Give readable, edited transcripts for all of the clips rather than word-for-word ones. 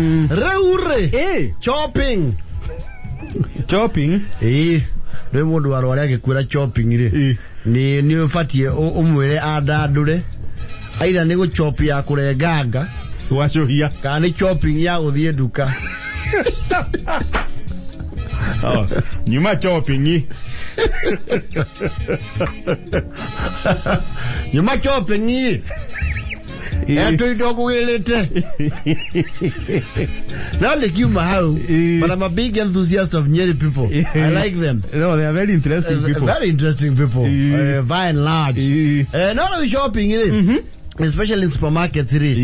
Rĩu rĩ, chopping. Chopping. Ĩĩ, rĩ mũndũ warware agĩkwĩra chopping rĩ, nĩ ũbatiĩ ũmwĩre andandũre aitha nĩ gũchop ya kũrenganga Gwacũhia. kana nĩ chopping ya gũthiĩ nduka. Oh, nyuma chopping. Nyuma chopping etå ngũgĩrĩte no nĩ kiuma hau. But I'm a big enthusiast of Nyeri people. I like them. No, they are very interesting people. Very interesting people, by and large. No rĩu shopping rĩ, especially in supermarkets rĩ,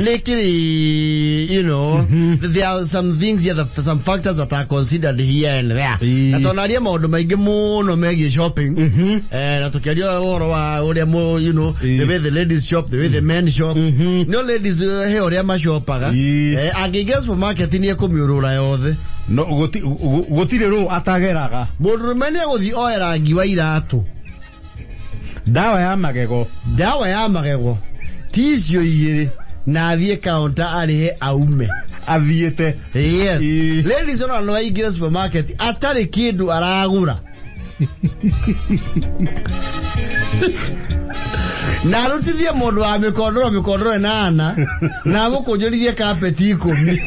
nĩ kĩrĩ, there are some things here, some factors that are considered here and there. Na tonaria maũndũ maingĩ mũno megiĩ shopping, na tũkĩaria ũhoro wa ũrĩa mo the way the ladies shop, the way the men shop. No ladies, he ũrĩa macopaga. Angĩingĩra supermarket nĩ ekũmĩũrũra yothe. No gũtirĩ rũ atageraga. Mũndũrũme nĩ egũthiĩ oe rangi wa iratũ, Ndawa ya magego. Ndawa ya magego, ti icio igĩrĩ, na athiĩ counter arĩhe aume. Athiĩte. Yes. Ladies ona no aingĩre supermarket atarĩ kĩndũ aragũra na arutithie mũndũ wa mĩkondoro mĩkondoro ĩnana na amũkũnjũrithie kapeti 10.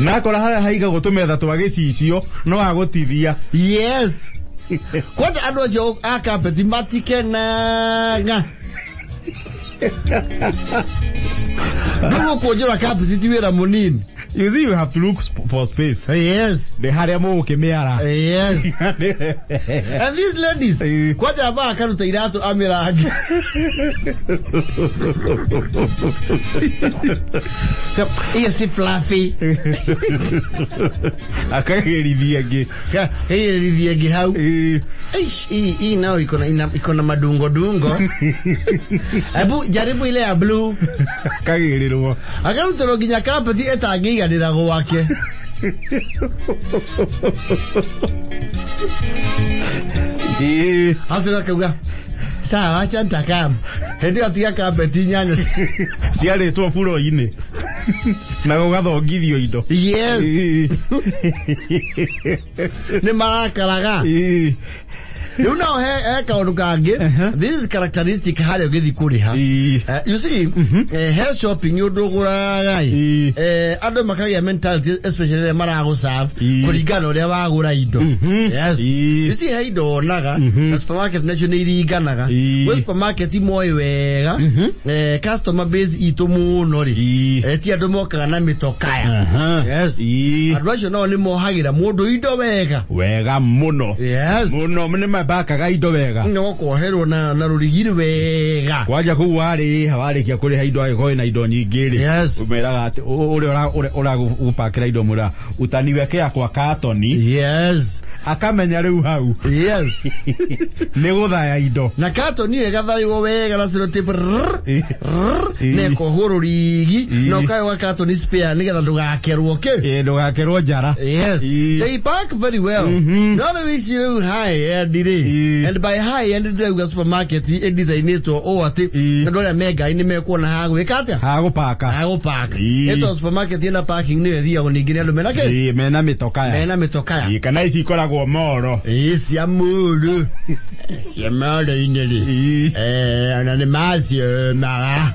Nakora harĩa haigagwo tũmetha twa gĩcicio no agũtithia. Yes, kwanja andũ acio a kapeti matikenaga. Rĩu gũkũnjũra kapeti ti wĩra mũnini. You see, you have to look for space. Nĩ harĩa mũgũkĩmĩara. Yes, and these ladies, kwanja amba akaruta iratũ amĩrangi. Iyo si fluffy. Akagĩrithia ĩngĩ. Kaigĩrĩrithia ĩngĩ hau. Eish, hii nao iko na madungo dungo. Hebu jaribu ile ya blue. Akagĩrĩrwo. Akarutĩrwo nginya kapeti ĩtangĩiganĩra gwake. Acoka akauga, "Sawa, acha nitakam." Hĩndĩ ĩyo tiga kapeti nyanya Ciarĩtwo buro-inĩ na gũgathongithio indo. Yes. Nĩ marakaraga. Rĩu nao he kaũndũ kangĩ, this is characteristic harĩa ũgĩthiĩ kũrĩha. You see, he shopping ũndũ ũgũraga ĩ, andũ makagĩa mentality, especially rĩrĩa maragũserve, kũringana na ũrĩa wagũra indo. Yes. You see, he indo wonaga na supermarket nacio nĩ iringanaga. Gwĩ supermarket moĩ wega, customer base itũ mũno rĩ, ti andũ mokaga na mĩtokaya. Yes. Andũ acio nao nĩ mohagĩra mũndũ indo wega. Wega mũno. Yes. Mũno nĩ mabakaga indo wega. Nĩ gũkoherwo na rũrigi wega. Kwanja kũu warĩha, warĩkia kũrĩha indo, angĩkorwo wĩna indo nyingĩ rĩ, ũmeraga atĩ ũrĩa ũragũpakĩra indo mwĩra utaniwekea kwa katoni. Akamenya rĩu hau nĩ gũthaya indo. Na katoni ĩyo ĩgathaywo wega na cellotape rrrr, rrrr, na ĩkohwo rũrigi na ũkaheo katoni spare nĩgetha ndũgakerwo kĩ. Ĩ, ndũgakerwo njara. Yes. They pack very well. No rĩu ici rĩu high end rĩ, and by high end ndĩrauga supermarket ĩdesign-ĩtwo ũũ atĩ andũ arĩa me ngari nĩ mekuona ha gwĩka atĩa? Hagũpaka. Ha gũpark. Ĩto supermarket ĩna parking nĩyo ĩthiagwo ningĩ nĩ andũ mena kĩ? Ĩ, mena mĩtokaya. Mena mĩtokaya. Ĩ, kana ici ikoragwo moro. Ĩ, cia mũrũ cia moro-inĩ rĩ, ona nĩ macionaga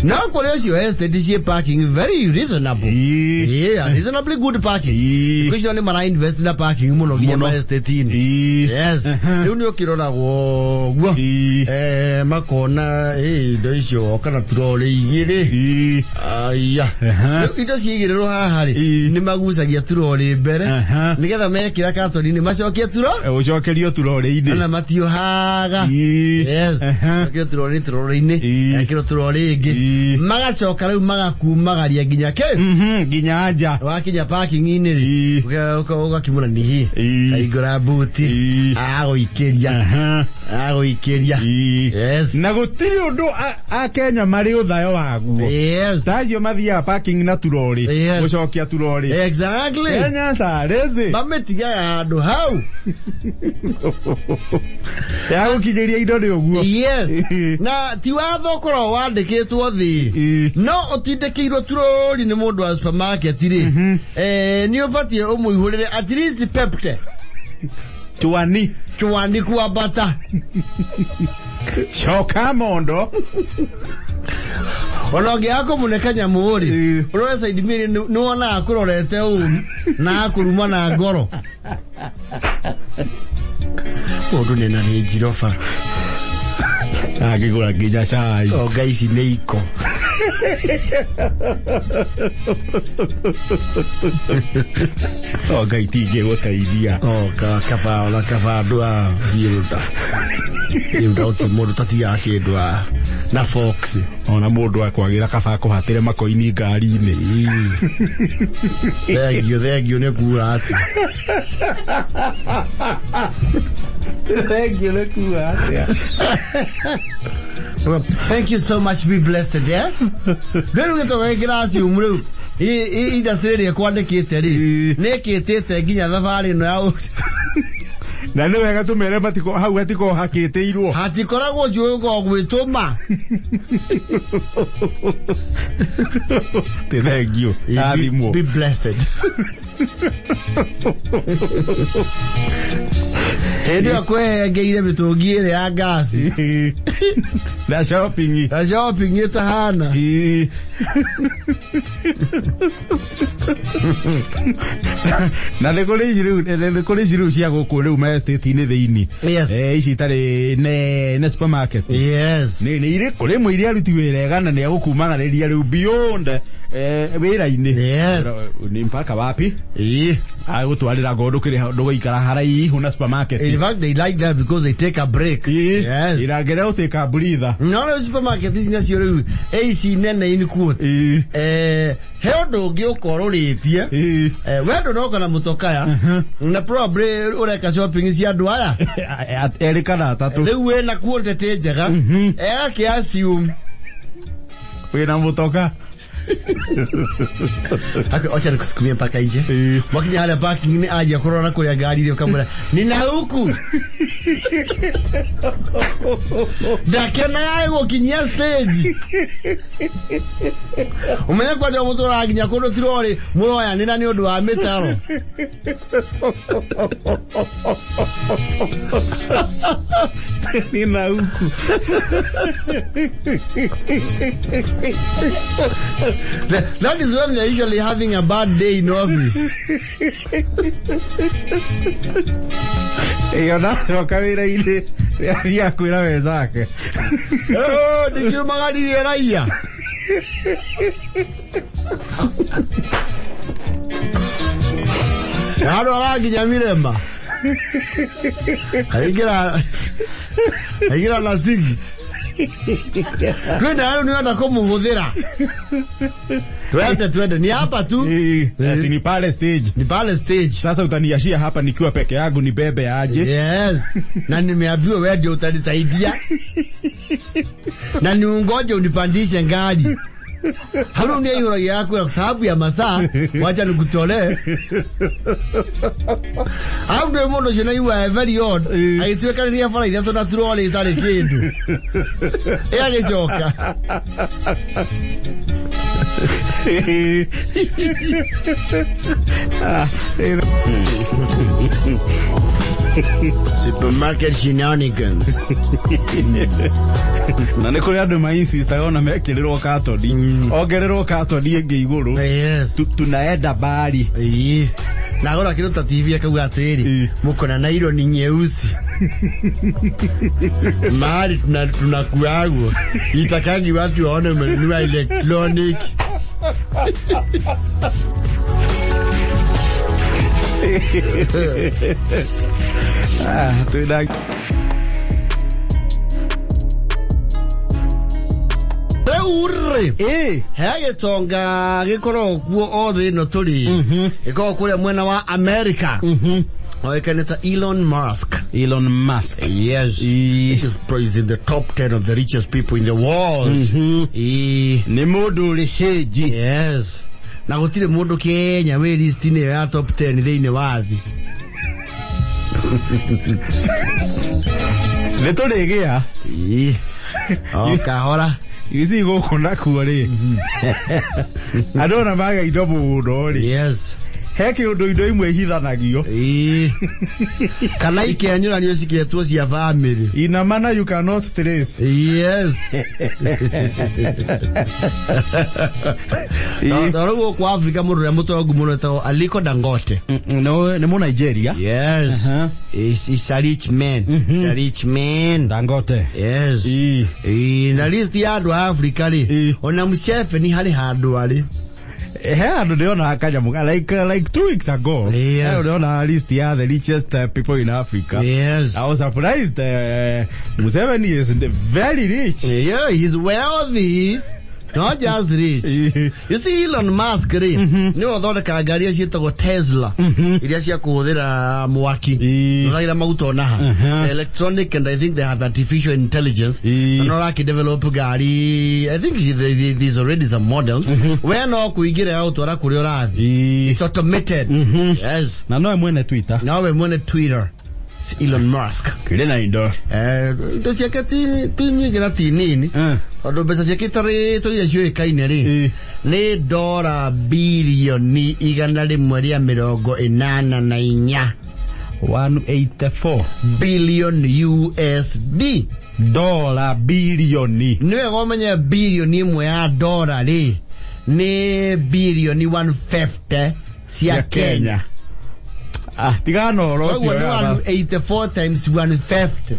no kũrĩ ũcio estate ciĩ parking very reasonable. Yeah, reasonably good parking. Thikũ icio nĩ mara invest na parking mũno nginya Mũno. ma estate-inĩ. Yes, rĩu nĩ ũkĩroragwo ũguo, makona indo icio woka na turorĩ igĩrĩ. Aya. Rĩu indo ciigĩrĩrwo haha rĩ, nĩ magucagia turorĩ mbere nĩgetha mekĩra katoni-inĩ macokie turo Ũcokerio turorĩ-inĩ. Na matiohaga. Yes. Mekĩrwo turorĩ turorĩ-inĩ, mekĩrwo turorĩ ĩngĩ, magacoka rĩu magakumagaria nginya kĩ? Nginya nja. Wakinya parking-inĩ rĩ, ũgakimũra nihi kaingũra buti, agũikĩria, agũikĩria. Yes. Na gũtirĩ ũndũ akenya marĩ ũthayo waguo. Tacio mathiaga parking na turorĩ. Gũcokia turorĩ. Kenya sarezi. Mamĩtigaga handũ hau. Ya gũkinyĩria indo nĩ ũguo. Yes, na ti watho ũkoragwo wandĩkĩtwo thĩ, no ũtindĩkĩirwo turori nĩ mũndũ wa supermarket rĩ, nĩ ũbatiĩ ũmũihũrĩre at least pepte Chwani. Chwani kuambata. Coka mondo. Ona ũngĩaga kũmũne kanyamũ rĩ, ũrore side mirror, nĩ wonaga akũrorete ũru na akũruma na ngoro. Mũndũ nĩ na Range Rover. Angĩgũra nginya cai. O ngai, ici nĩ iko. O ngai tingĩgũteithia. O kaba ona kaba andũ a thiũrũta thiũrũta ũti mũndũ tatigaga kĩndũ a na fox. Ona mũndũ akwagĩra kaba kũhatĩre makoini ngari-inĩ. Thengio, thengio nĩ kura aci. Thengio nĩ kuga atĩa? Well, thank you so much, be blessed, yeah? Rĩu gĩtoka gĩkĩraciumu rĩu industry ĩrĩa ĩkwandĩkĩte rĩ, nĩ ĩkĩtĩte nginya thabarĩ ĩno ya Na nĩ wega tũmere matiko hau hatiko hakĩtĩirwo. Hatikoragwo njũĩ ũkoragwo gwĩtũma. Ti thengio. Rathimwo. Be blessed. Hĩndĩ ĩyo kwehengeire mĩtũngi ĩrĩa ya ngasi. Na shopping. Na shopping ĩtahana. Na nĩ kũrĩ ici rĩu, nĩ kũrĩ ici rĩu cia gũkũ rĩu ma estate-inĩ thĩinĩ. Ici itarĩ ne supermarket. Nĩ irĩ kũrĩ imwe iria aruti wĩra ega na nĩ agũkumagarĩria rĩu beyond wĩra-inĩ. Ni mpaka wapi? Agũtwarĩra ngo ndũkĩrĩha ndũgũikara haraihu na supermarket. In fact, they like that because they take a break. Irangĩrĩa gũtuĩka breather. No rĩu supermarket ici nacio rĩu, ici nene in quotes, he ũndũ ũngĩ ũkorũrĩtie. We ndũnoka na mũtokaya na probably ũreka shopping cia andũ aya erĩ kana atatũ. Rĩu wĩna quantity njega, egakĩ assume wĩna mũtoka. Acha nikusukumie mpaka nje. Wakinya harĩa parking nĩ anjia kũrora kũrĩa ngari ĩrĩ, ũkamwĩra nina huku ndakenaga gũkinyia stage. Ũmenye kwanja mũtũraga nginya kũndũ tirorĩ mũroyanĩra nĩ ũndũ wa mĩtaro. Nina huku. That is when they're usually having a bad day in office. Ĩyo ndacoka wĩra-inĩ athiaga kwĩra wenzake. Oh, ndikiumagaririe raia. Handũ aranginya mirema aingĩra aingĩra na sigi twende rĩu nĩwenda kũmũhũthĩra, twende twende, ni hapa tu. Ati ni pale stage. Ni pale stage. Sasa utaniashia hapa nikiwa peke yangu nibebe aje? Yes, na nimeambiwa wewe ndio utanisaidia na niungoje unipandishe ngari. Hau nĩ aihũragia yaku kwa sababu ya masaa, wacha nikutolee. Hau ndĩ mũndũ ũcio naigua very odd agĩtuĩkanĩria bara ithatũ na turori itarĩ kĩndũ, ĩ agĩcoka. Ah, Supermarket shenanigans. Na nĩ kũrĩ andũ mainsistaga ona mekĩrĩrwo katoni, ongererwo katoni ĩngĩ igũrũ. Tunaenda mbali. Ĩĩ. Nagũra kĩndũ ta TV akauga atĩrĩrĩ, muko na naironi nyeusi mahali tunakuagwo itakangi watu waone umenunua electronic. Ah, twĩna Rĩu rĩ, he gĩtonga gĩkoragwo kuo o thĩ ĩno tũrĩ, gĩkoragwo kũrĩa mwena wa America, oĩkaine ta Elon Musk. Elon Musk. Yes. He's probably in the top 10 of the richest people in the world. Nĩ mũndũ ũrĩ cĩnji. Yes, na gũtirĩ mũndũ Kenya wĩ list-inĩ ĩyo ya top 10 thĩinĩ wa thĩ. Nĩ tũrĩgĩa. Ii. O kahora. Ici gũkũ nakuo rĩ, andũ ona maga indo mũno rĩ, Yes. he kĩũndũ indo imwe ihithanagio. Ii. Kana ikenyũranio ciketwo cia family. Ina mana you cannot trace. Yes. No, rĩu gũkũ Africa mũndũ ũrĩa mũtongu mũno etagwo Aliko Dangote. Nĩ mũ Nigeria. Yes. He's a rich man. He's a rich man. Dangote. Yes. Ii. Ii, na list ya andũ a Africa rĩ, ona Museveni harĩ handũ arĩ. He handũ ndĩrona kanyamũ like 2 weeks ago. He ndĩrona list ya the richest people in Africa. I was surprised, Museveni is very rich. Yeah, he's wealthy. Not just rich. You see Elon Musk rĩ, nĩwe ũthondekaga ngari iria ciĩtagwo Tesla, iria cia kũhũthĩra mwaki. Hũthagĩra maguta onaha. Electronic, and I think they have artificial intelligence. Na no ũrakĩ-develop ngari, I think there's already some models. We no kũingĩra ya gũtwara kũrĩa ũrathiĩ. It's automated. Yes. Na nowe mwene Twitter. Nawe mwene Twitter. It's Elon Musk. Kĩrĩ na indo. Indo ciake ti nyingĩ na ti nini. Tondũ mbeca ciake itarĩtwo iria ciũĩkaine rĩ, nĩ dora 184,000,000,000,000. 184 Billion USD. Dora bilioni. Nĩ wega ũmenye 1 billion ya dora rĩ, nĩ 150 billion cia Kenya. Ah, tigana na ũhoro Koguo ũcio. nĩ 184 times 150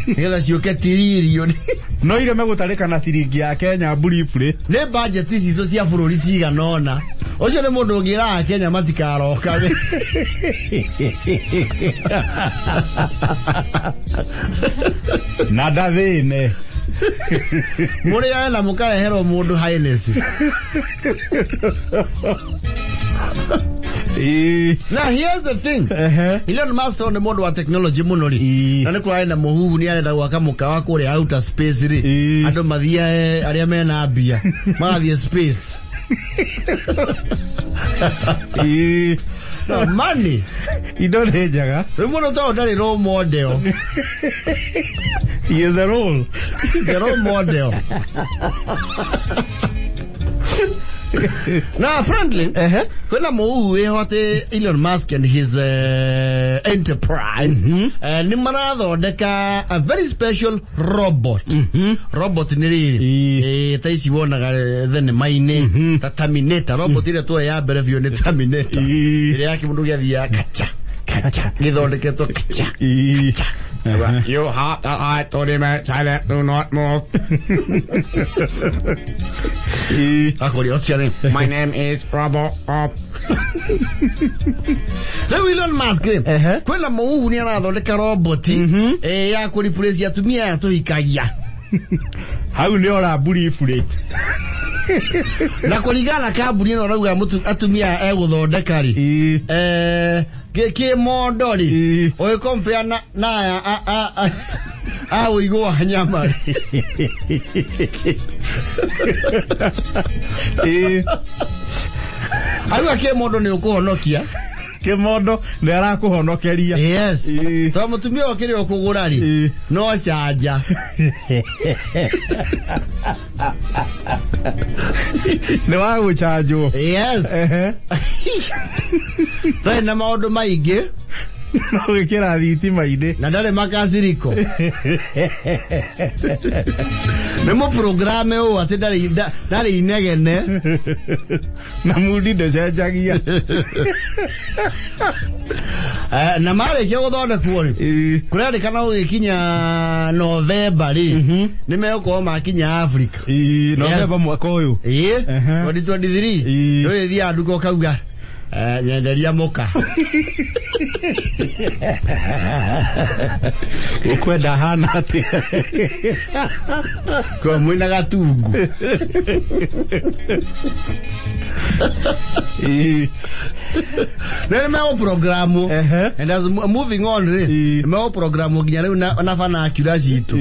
nĩgetha ciũke tiririoni. No ireme gũtarĩka na ciringi ya Kenya briefly. Nĩ budget citũ cia bũrũri cigana ũna. Ũcio nĩ mũndũ ũngĩraga Kenya matikaroka. Na ndathĩne. Mũrĩage na mũkareherwo mũndũ Highness. Na here's the thing. Elon Musk nĩ mũndũ wa technology mũno rĩ. Na nĩ kũrarĩ na mũhuhu nĩ arenda gwaka mũkawa kũrĩa outer space rĩ. Andũ mathiae arĩa mena mbia magathiĩ space. No, money. Indo nĩ njega. Rĩu mũndũ ta ũyũ ndarĩ role model. He is a role. He's a role model. Now apparently, kwĩna mũhuhu wĩho atĩ Elon Musk and his enterprise nĩ marathondeka a very special robot. Robot nĩ rĩrĩ, ta ici wonaga thenema-inĩ ta Terminator. Robot ĩrĩa tuoĩ ya mbere biũ nĩ Terminator. Ĩrĩa ya kĩmũndũ gĩathiaga kacha kacha, gĩthondeketwo kacha. You have the right to remain silent, do not move. Akoria, what's your name? My name is Robocop. Rĩu Elon Musk rĩ, kwĩna mũhuhu nĩ arathondeka robot ya kũreplace atumia aya tũhikagia. Hau nĩ ora briefly. Na kũringana na kambuni ĩno rauga atumia aya egũthondeka rĩ, kĩmondo rĩ, ũgĩcompare na aya a ũigũ wa nyama rĩ. Auga kĩmondo nĩ ũkũhonokia. Kĩmondo nĩ arakũhonokeria. Yes. Tondũ mũtumia ũyũ kĩrĩa ũkũgũra rĩ, no canja. Nĩ wa gũcanjwo. Yes. Twarĩ na maũndũ maingĩ. No gwĩkĩra thitima-inĩ. Na ndarĩ makasiriko. Nĩ mũprograme ũũ atĩ ndarĩ inegene. Na mundi ndũcenjagia. Na marĩkia gũthondekwo rĩ, kũrerĩkana gũgĩkinya Novemba rĩ, nĩ megũkorwo makinya Africa. Novemba mwaka ũyũ. Ĩĩ, 2023. Nĩ ũrĩthiaga nduka ũkauga, nyenderia mũka. Ũkwenda hana atĩa? Kwa mwĩna gatungu. Rĩu nĩ megũprogramu. And as moving on rĩ, nĩ megũprogramu nginya rĩu na vernacular citũ.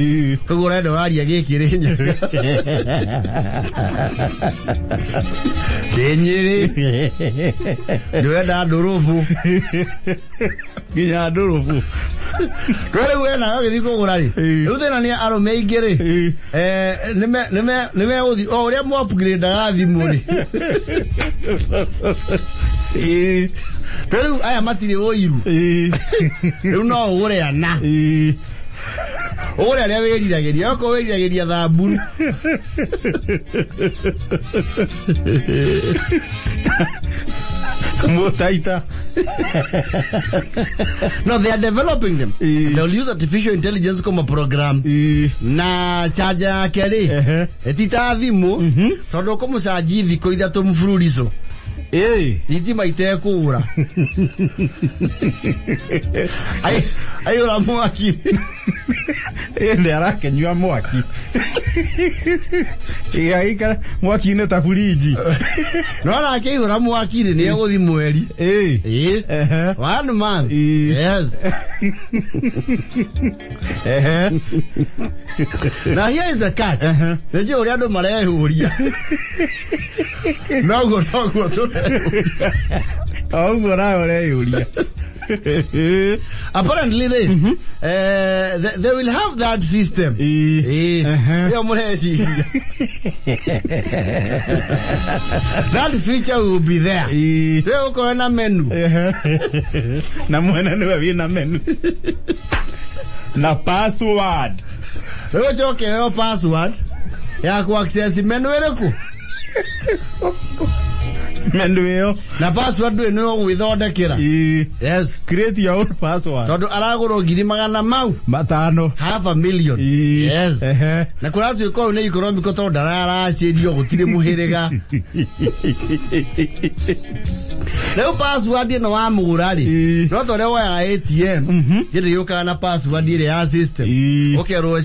Koguo ũrenda ũraria gĩkĩ rĩ Nyaga. Ndĩ Nyĩrĩ. Ndĩrenda ndũrũbu. Nginya ndũrũbu. Rĩu rĩu we nawe ũgĩthiĩ kũgũra rĩ, rĩu thĩna nĩ arũme aingĩ rĩ, nĩmegũthiĩ o ũrĩa mũ-upgrade-aga thimũ rĩ. Rĩu aya matirĩ ũiru. Rĩu no ũgũre ana. Ũgũre arĩa wĩriragĩria, okorwo wĩriragĩria thamburu. Mũtaita. No, they are developing them. They'll use artificial intelligence kama program. Na charger yake rĩ, ti ta thimũ, tondũ ũkũmũcanji thikũ 3 mfululizo. Thitima itekũra. Aiyũra mwaki. Ĩndĩ arakĩnyua mwaki. Ĩgagĩikara mwaki-inĩ ta burinji. No arakĩihũra mwaki rĩ, nĩ egũthiĩ mweri. Ĩĩ. One month. Yes. Now here is the catch. Nĩnjũĩ ũrĩa andũ marehũria. Noguo noguo tũrehũria. O ũguo nawe ũreyũria. Apparently rĩ, they will have that system. Ĩyo mũreciria. That feature will be there. Rĩu ũkorwo na menu. Na mwene nĩwe wĩna menu. Na password. Rĩu ũcoke ũheo password ya ku access menu ĩrĩkũ? Menu ĩyo. Na password ndũĩ nĩwe ũgwĩthondekera. Yes. Create your own password. Tondũ aragũrwo ngiri magana mau. 500. Half a million. Yes. Na kũratuĩka ũyũ nĩ economical tondũ ndararacĩrio gũtirĩ mũhĩrĩga. Rĩu password ĩno wamũgũra rĩ, no ta ũrĩa woyaga ATM, githĩ yũkaga na password ĩrĩa ya system. Ũkerwo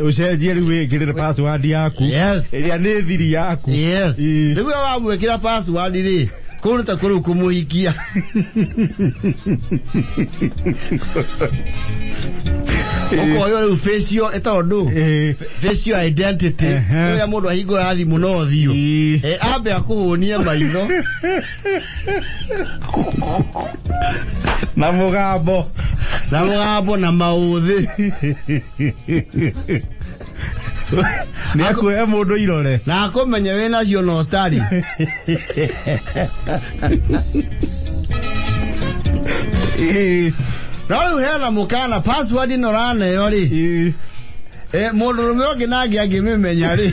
Ũcenjie rĩu wĩkĩrĩre password yaku. Yes. Ĩrĩa nĩ thiri yaku. Yes. Rĩu we wamwĩkĩra password rĩ, kũu nĩ ta kũrĩu kũmũhikia. Ũkoywo rĩu facial, ĩtagwo ndũ? Facial identity. Ũrĩa mũndũ ahingũra thimũ na ũthiũ. Ambe akũhũnie maitho. Na mũgambo. Na mũgambo na maũthĩ. Nĩ akuoya mũndũ irore. Na akũmenye wĩ nacio na ũtarĩ. No rĩu hena mũkana password ĩno ũraneo rĩ. Mũndũrũme ũngĩ nangĩ angĩmĩmenya rĩ.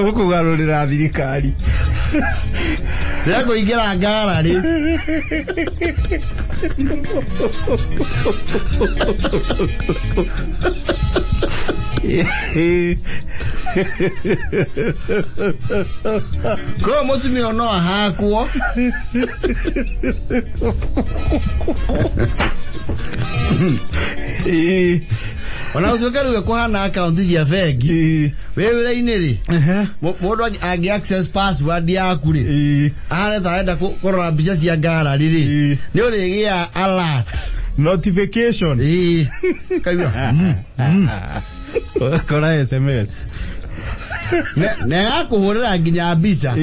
Gũkũgarũrĩra thirikari. Nĩekũingĩra ngara rĩ. Koguo mũtumia ũyũ no ahakwo. Ona gũtuĩka rĩu ĩkũhana akaunti cia bengi. Wĩ wĩra-inĩ rĩ, mũndũ angĩ access password yaku rĩ, ahane ta arenda kũrora mbica cia ngarari rĩ, nĩ ũrĩgĩa alert. Notification. Kaigua. Kora SMS. Na ĩgakũhũrĩra nginya mbica.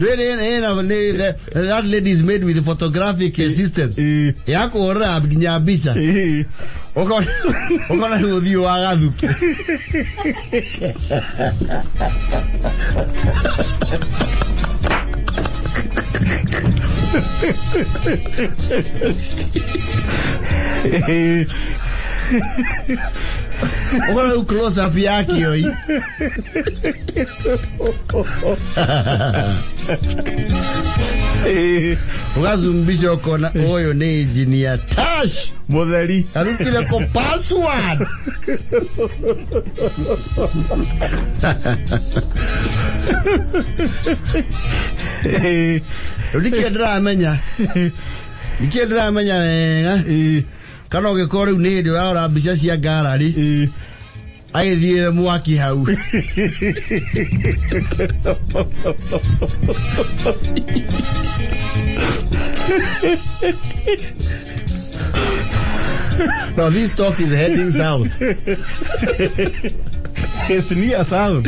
Rĩrĩ, nĩ, that lady is made with photographic systems. Ĩgakũhũrĩra nginya mbica. Ũkona rĩu ũthiũ wa gathuki. Ũkona rĩu close up ya kĩoi. Ũgazumbisha ũkona ũyũ nĩ engineer Tash. Mũtheri. Arutire kũ password. Rĩu ndikĩĩ ndĩramenya. Ndikĩĩ ndĩramenya wega. Kana ũgĩkorwo rĩu nĩ hĩndĩ ũrarora mbica cia ngarari. Agĩthiĩre mwaki hau. Now this talk is heading south. It's near south.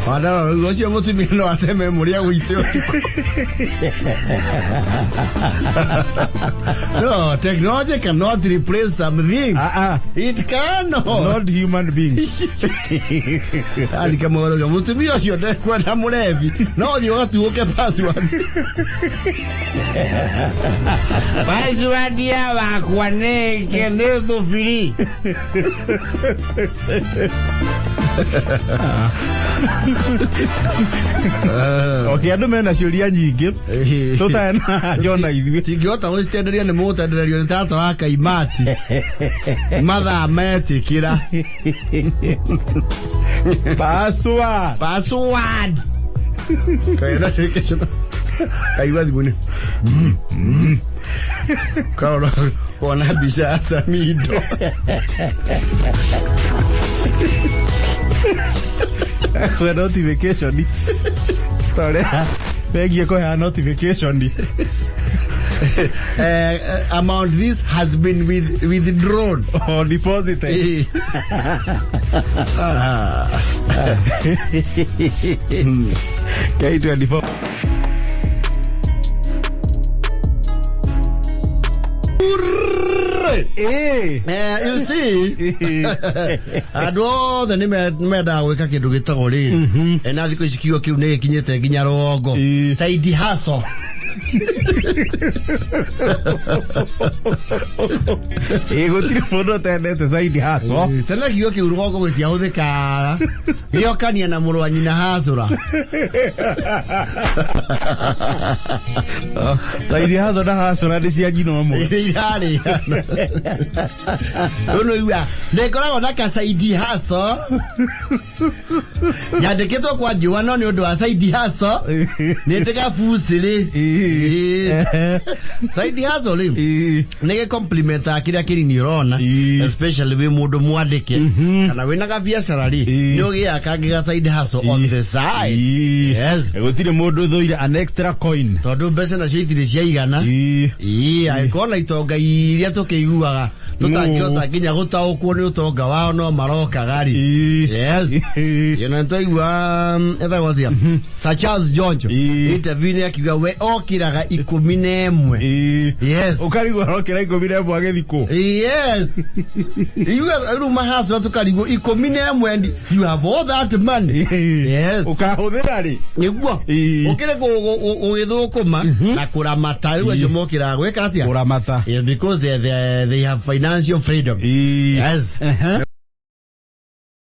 Wandara rĩu ũcio mũtumia no ateme mũrĩa gũite ũtukũ. So technology cannot replace some things. Ah, ah. It cannot. Not human beings. Andika mohoro mũtumia ũcio ndekwenda mũrebi no thiĩ ũgatuũke password. Password ya wakwa nĩ nĩ thubiri. Okay, andũ mena ciũria nyingĩ tũtarĩ na John na ithuĩ. Tingĩhota gũcitenderia nĩ mũgũtendererio nĩ tata wa Kaimati mathaa metĩkĩra. Password. Password. Kaĩ notification. Kaigua thimũ-inĩ. Karora kona mbica ya Samido. Kwe notification. Tore bengi ĩkũheana notification. Amount this has been withdrawn. Or deposited. Ah. K24. Eh. You see, andũ othe nĩ mendaga gwĩka kĩndũ gĩtagwo rĩrĩ na thikũ ici kiugo kĩu nĩ gĩkinyĩte nginya rũgongo. Side hustle. Ĩ gũtirĩ mũndũ ũtendete side hustle. Tene kiugo kĩu rũgongo gĩtiahũthĩkaga, gĩokania na mũrũ wa nyina hacũra. Side hustle na hacũra nĩ cia nyina ũmwe. Irarĩana. Rĩu nĩ ũigua nĩngoragwo na ka side hustle nyandĩkĩtwo kwa njũa, no nĩ ũndũ wa side hustle nĩ ndĩgabucĩrĩ. Side hustle rĩ nĩ gĩ compliment kĩrĩa kĩnini ũrona, especially wĩ mũndũ mwandĩke kana wĩna gabiacara rĩ, nĩ ũgĩaga kangĩ ga side hustle on the side. Yes. Gũtirĩ mũndũ ũthũire an extra coin. Tondũ mbeca nacio itirĩ ciaigana. Ĩĩ, angĩkorwo na itonga iria tũkĩiguaga tũtangĩhota nginya gũtaũkwo nĩ ũtonga wao no marokaga rĩ. Yes. Ĩno nĩtwaigua etagwo atĩa, Sir Charles Jonjo, interview-inĩ akiuga we okĩraga 11. Yes. Ũkarigwo arokĩra 11 agĩthiĩ kũ? Yes. Iuga rĩu mahacũra tũkarigwo 11 and you have all that money. Yes. Ũkahũthĩra rĩ? Nĩguo. Ũkĩrĩ gũgĩthũkũma na kũramata, rĩu acio mokĩraga gwĩka atĩa? Kũramata. Yes, because they have financial freedom. Yes.